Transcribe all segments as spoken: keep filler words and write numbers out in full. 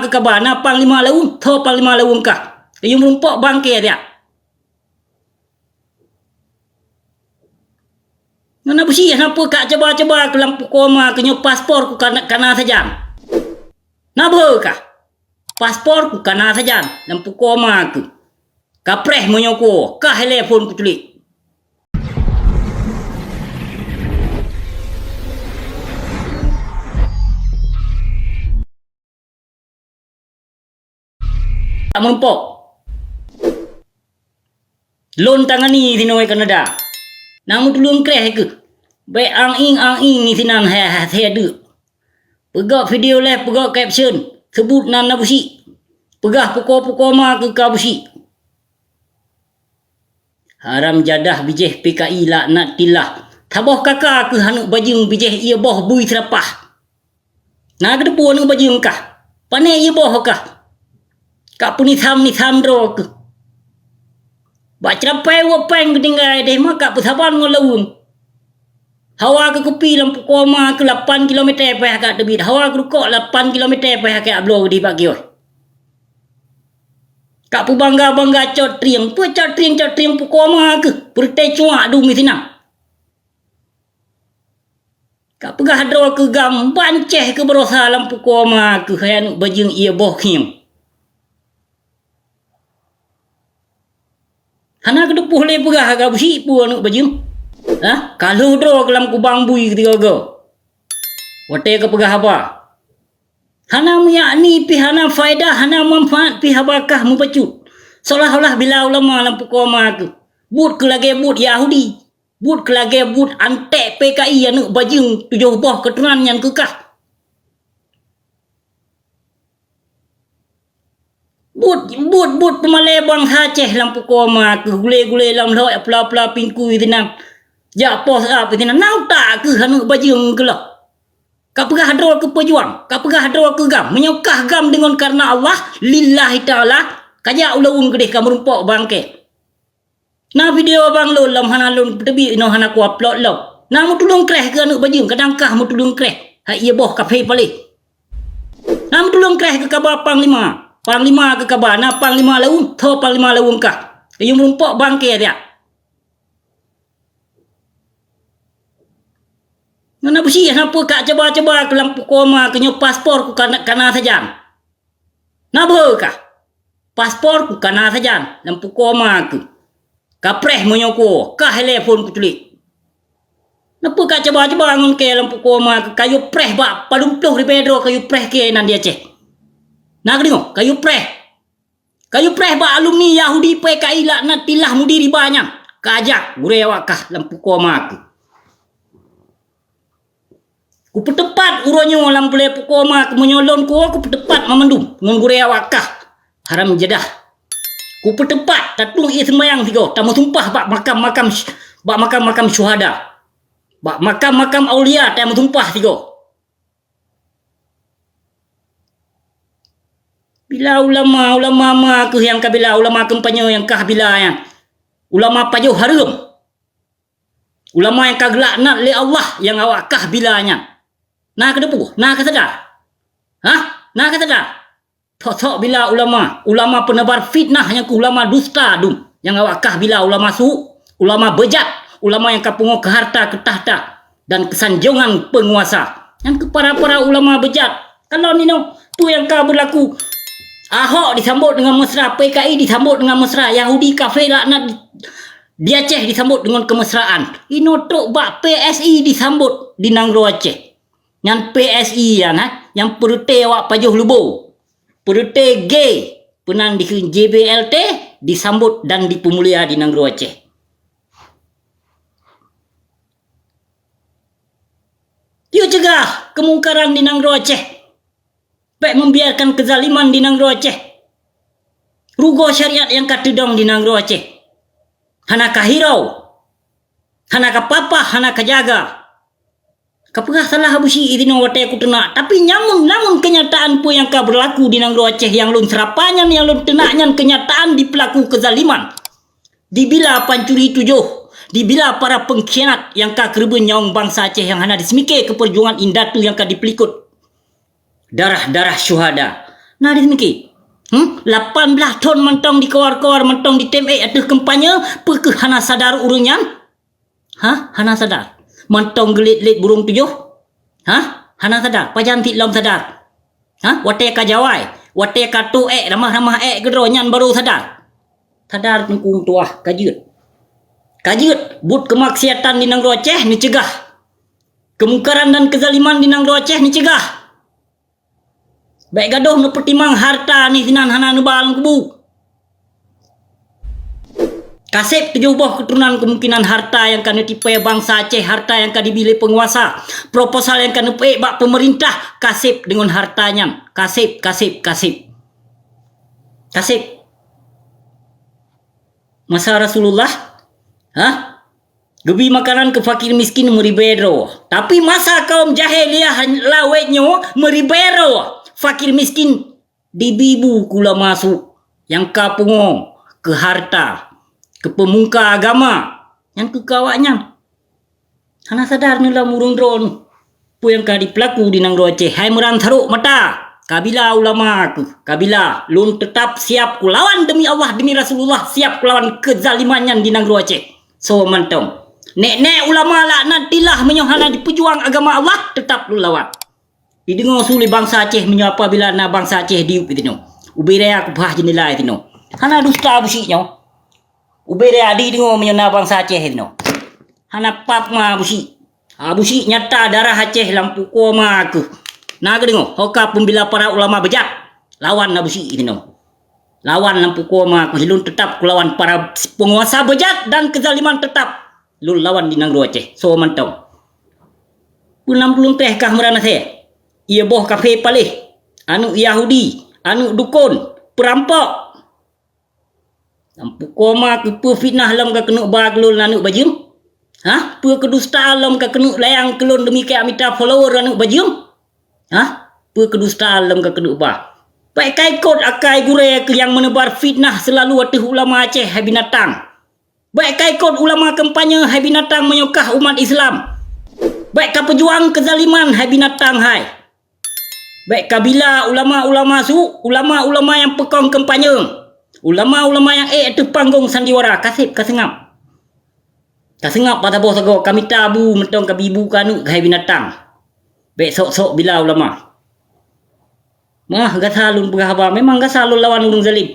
Keu kaba na panglima laweueng, tho panglima laweueng kah. Kayue meurumpok bangke siat. Ngon Abusyik hana peue kak cuba-cuba keu lam pukoe ma keu nyoe paspor ku kana, kana sajan. Na beuhe kah? Paspor ku kana sajan lam pukoe ma keu. Kapreh meunyoe kuwoe, kah ilée phon kuculik. Tak meurumpok. Lôn tangani sinoe Kanada. Na meutuleueng kreh keuh. Bék ang-ing-ang-ing sinan hai, hai, hai deuk. Peugah video leh, peugah caption, seubut nan Abusyik. Peugah pukoe-pukoe ma keu Abusyik. Haram jadah bijéh P K I laknatillah. Saboh kaka keuh aneuk bajeueng bijéh ié boh bui seurapah. Na keuteupeu aneuk bajeueng kah? Pané ié boh kah? Kak peunitham-nitham droe keuh. Bak ceurapai woe péng geutinggai deh ma kak peusaban ngon laweueng. Hawa keu kupi lam pukoe ma keuh lapan kilometer payah kak teubiet. Hawa keu rukok lapan kilometer payah kak bloe dih bak kios. Kak peubangga-bangga cot trieng. Peue cot trieng, cot trieng pukoe ma keuh? Peureuté cuak dum sinan. Kak peugah droe keu gam, bancéh keu barosa lam pukoe ma keuh hai aneuk bajeueng ié boh khieng. Hana keuteupeu lé peugah keu Abusyik peue aneuk bajeueng. Hah? Ka lheueh droe keu lam kubang bui keu tiga go. Watée ka peugah haba. Hana meuyakni pih hana faedah, hana manfaat pih haba kah meubacut. Seolah-olah bila ulama lam pukoe ma keuh. Buet keu lagée buet Yahudi. Buet keu lagée buet anték P K I aneuk bajeueng tujoh boh keuturonan nyan keu kah. Buet, buet, buet peumalée bansa Aceh lam pukoe ma keuh gulée-gulée lam lhok pla-pla pingkui sinan. Jak poh siap sinan. Na utak keuh aneuk bajeueng keuh lah. Ka peugah droe keu peujuang, ka peugah droe keu gam. Meunyoe kah gam deungon kareuna Allah, lillahi ta'ala, ka jak u laweueng keudeh ka meurumpok bangke. Na video abang lôn lom hana lôn peuteubiet inoe hana kuupload lom. Na meutuleueng kreh keu aneuk bajeueng, kadang kah meutuleueng kreh. Hai ié boh kaphé paléh. Na meutuleueng kreh keu kaba panglima. Panglima keu kaba, na panglima laweueng, tho panglima laweueng kah. Kayue meurumpok bangke siat. Ngon Abusyik hana peue kak cuba-cuba keu lam pukoe ma keu nyoe paspor ku kana, kana sajan. Na beuhe kah? Paspor ku kana sajan lam pukoe ma keuh. Kapreh meunyoe kuwoe, kah ilée phon kuculik. Na peue kak cuba-cuba ngon kée lam pukoe ma keuh, kayue preh bak padum ploh ribée droe kayue preh kée nan di Aceh. Na keudeungoe, kayue preh. Kayue preh bak alumni Yahudi P K I laknatillah mudi riba nyan. Kajak gurée awak kah lam pukoe ma keuh. Kupeuteupat uroe nyoe lam bulée pukoe ma keuh meunyoe lôn kuwoe kupeuteupat mamandum ngon gurée awak kah. Haram jadah. Kupeuteupat tatueng ié seumbayang sigoe, tameusumpah bak makam-makam sy-, bak makam-makam syuhada. Bak makam-makam aulia tameusumpah sigoe. Bila ulama, ulama ma keuh nyang ka bila, ulama kampanye nyang kah bila nyan. Ulama pajoh hareuem. Ulama nyang ka geulaknat lé Allah nyang awak kah bila nyan. Na keuteupeu, na kasadar? Hah? Na kasadar? Sok-sok bila ulama, ulama peunebar fitnah nyang keuh ulama dusta dum nyang awak kah bila ulama su, ulama beujat, ulama nyang ka pungoh keu harta keu takhta dan keusanjongan peunguasa. Nyang keuh para-para ulama beujat, kalon inoe peue nyang ka beulaku, Ahok disambot deungon mesra, P K I disambot deungon mesra, Yahudi kafé laknat di Aceh disambot deungon keumesraan. Inoe trok bak P S I disambot di nanggroe Aceh. Nyan P S I nyan, ha, nyang peureuté awak pajoh leubo. Peureuté gay, peunan dikheun J B L T, disambot dan dipeumulia di nanggroe Aceh. Yue cegah keumungkaran di nanggroe Aceh. Bék membiarkan kezaliman di nanggroe Aceh. Rugoe syariat nyang ka teudong di nanggroe Aceh. Hana ka hirau. Hana ka papah, hana ka jaga. Ka peugah salah Abusyik inoe watée kuteunak, tapi nyamun, namun kenyataan peue nyang ka beurlaku di nanggroe Aceh nyang lôn seurapa nyan, nyang lôn teunak nyan kenyataan dipeulaku keuzaliman. Dibila pancuri tujoh, dibila para pengkhianat nyang ka keureubeuen nyawöng bansa Aceh nyang hana diseumiké keu peujuangan indatu nyang ka dipeulikot darah-darah syuhada. Na diseumiké. Hmm? Lapan blaih thon mantong dikawar-kawar, mantong ditém ék ateueh kampanye, peu kheueh hana sadar ureuëng nyan? Hah? Hana sadar? Mantong geulet-let burông tujoh? Hah? Hana sadar? Pajan cit lom sadar? Hah? Watée ka jawai, watée ka tô ék, ramah-ramah ék keudroe nyan barô sadar? Sadar teungku meutuwah, ka jeuet. Ka jeuet, buet keumaksiatan di nanggroe Aceh neuceugah. Keumungkaran dan keuzaliman di nanggroe Aceh neuceugah. Bék gadôh neupeutimang hareuta nih sinan hana neuba lam kubu. Kaseb tujoh boh keuturonan keumungkinan hareuta nyang ka neutipée bansa Aceh, hareuta nyang ka dibi lé peunguasa, proposal nyang ka neupeuék bak peumeurintah, kaseb deungon hareuta nyan. Kaseb, kaseb, kaseb. Kaseb. Masa Rasulullah, hah? Geubi makanan keu fakir miskin meuribée droe. Tapi masa kaum jahiliyah lawét nyoe meuribée droe. Fakir miskin dibi bu keu ulama su nyang ka pungo keu hareuta, keu peumungka agama, nyang keu keu awaknyan. Hana sadar neulam ureuëng droeneuh. Peue nyang ka jipeulaku di nanggroe Aceh, hai meuran sarok mata! Kabila ulama kheueh, kabila lôn teutap siab kulawan deumi Allah, deumi Rasulullah, siab kulawan keuzaliman nyan di nanggroe Aceh. Soe mantong. Nek-nek ulama laknatillah meunyoe hana jipeujuang agama Allah, teutap lôn lawan. Jideungoe su lé bansa Aceh meunyoe apabila na bansa Aceh diyueb sinoe. Ubé raya kupaih jeundela sinoe. Hana dusta Abusyik nyoe. Ubé raya jideungoe meunyoe na bansa Aceh sinoe. Hana pap ma Abusyik. Abusyik nyata darah Aceh lam pukoe ma kheueh. Na geudeungoe, ho ka peumbila para ulama beujat. Lawan Abusyik sinoe. Lawan lam pukoe ma kheueh, lôn teutap kulawan para peunguasa beujat dan keuzaliman teutap. Lôn lawan di nanggroe Aceh, soe mantong. Peue nam peuleungkeh kah meuran asée? Ié boh kafé paléh, aneuëk Yahudi, aneuëk dukon, peurampok. Lam pukoe ma keupeue fitnah lom ka keuneuk ba keu lôn aneuëk bajeueng? Hah? Peue keudusta lom ka keuneuk layang keu lôn deumi keu mita follower aneuëk bajeueng? Hah? Peue keudusta lom ka keuneuk ba? Bék ka ikot akai gurée keu nyang meuneubar fitnah seulalu ateueh ulama Aceh hai binatang. Bék ka ikot ulama kampanye hai binatang meunyoe kah umat Islam. Bék ka peujuang keuzaliman hai binatang hai. Bék ka bila ulama-ulama su, ulama-ulama nyang peukong kampanye. Ulama-ulama nyang ék ateueh panggong sandiwara, kaseb ka seungab. Ka seungab bak saboh sagoe, ka mita bu mantong ka bi bu keu aneuëk hai binatang. Bék sok-sok bila ulama. Mah gasa lôn peugah haba, memang gasa lôn lawan ureuëng zalim.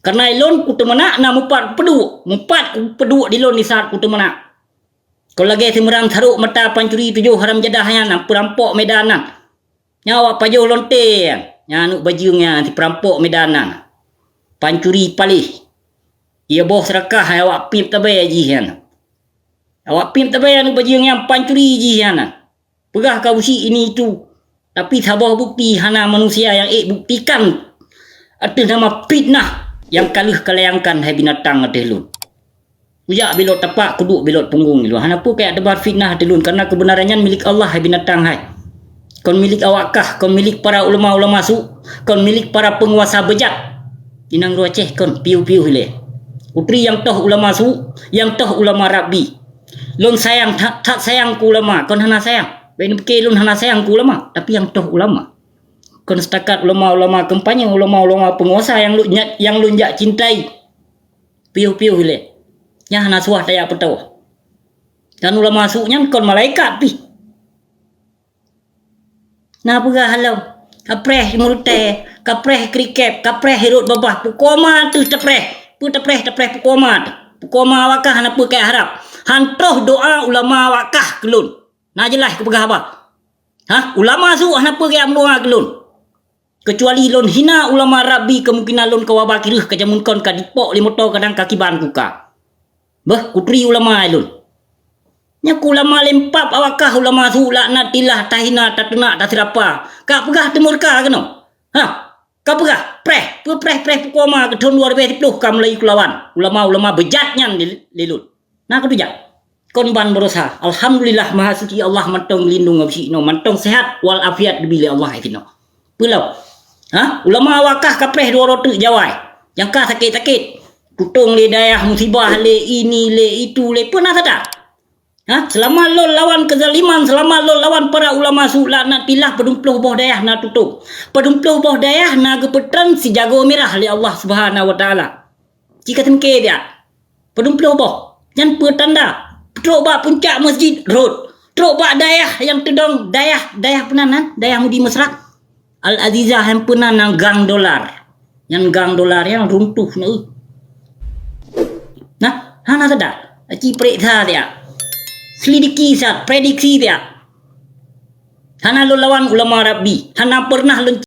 Kareuna ilôn kuteumeunak na mupat kupeuduek, mupat kupeuduek dilôn di saat kuteumeunak. Kon lagée si meuran sarok mata pancuri tujoh haram jadah nyan, peurampok Medan nyan. Nyan awak pajoh lonte nyan, nyan aneuëk bajeueng nyan si peurampok Medan nyan. Pancuri paléh. Ié boh seurakah awak piep tabée jih nyan. Awak piep tabée aneuëk bajeueng nyan pancuri jih nyan. Peugah ka Abusyik ini itu, tapi saboh bukti hana manusia nyang ék buktikan ateueh nama fitnah nyang ka lheueh ka layangkan hai binatang ateueh lôn. Kujak bilot tapak, kuduek bilot punggong ilôn. Hana peue kajak teubar fitnah ateueh lôn, kareuna keubeunaran nyan milék Allah hai binatang hai. Kon milék awak kah, kon milék para ulama-ulama su, kon milék para peunguasa beujat. Di nanggroe Aceh kon piôh-piôh ilée. Kuturi nyang toh ulama su, nyang toh ulama Rabbi. Lôn sayang that, that sayang keu ulama, kon hana sayang. Bék neupiké lôn hana sayang keu ulama, tapi nyang toh ulama. Kon seutakat ulama-ulama kampanye, ulama-ulama peunguasa nyang lôn, nyang lôn jak cintai. Piôh-piôh ilée. Nyan hana suah tajak peutoh. Dan ulama su nyan kon malaikat pih. Na peugah lom, kapreh murtée, kapreh krikeb, kapreh rot babah, pukoe ma teuh tapreh. Peue tapreh, tapreh pukoe ma teuh. Pukoe ma awak kah hana peue kajak harab. Han troh doa ulama awak kah keu lôn. Na jeulaih kupeugah haba. Hah? Ulama su hana peue kajak meudoa keu lôn. Keucuali lôn hina ulama Rabbi, keumungkinan lôn ka waba kireueh ka jameun kon ka dipok lé moto kadang ka kiban kuka. Beuh, kuturi ulama lôn. Nyan keu ulama lempap awak kah ulama su laknatillah tahina, tateunak, taseurapa. Ka peugah teumeureuka keunoe. Hah? Ka peugah, preh, peue preh-preh pukoe ma keu thon dua ribèe siploh ka mulai kulawan ulama-ulama beujat nyan lé, lé lôn. Na kutujak. Kon ban beurasa. Alhamdulillah, Mahasuci Allah mantong lindong Abusyik inoe, mantong sehat wal afiat geubri lé Allah inoe. Peue lom? Ha? Ulama awak kah kapreh dua roh teuk jawai. Nyang ka sakét-sakét. Tutong lé dayah musibah, lé ini, lé itu, lé peue na sadan. Ha? Seulama lôn lawan keuzaliman, seulama lôn lawan para ulama su, laknatillah, padum ploh boh dayah na tutôp. Padum ploh boh dayah na geupeutreun sijagoe mirah lé Allah Subhanahu wa Taala. Ci ka teumeuke siat. Padum ploh boh. Nyan peue tanda. Trok bak puncak masjid, rhot. Trok bak dayah nyang teudong, dayah, dayah peue nan, dayah Mudi Mesra. Al-Azizah nyang peue nan, nyang gang dolar. Nyang gang dolar nyang runtuh na. Nah, hana tanda. Ci peuriksa siat. Selidiki siat, prediksi siat. Hana lôn lawan ulama Rabbi. Hana pernah lôn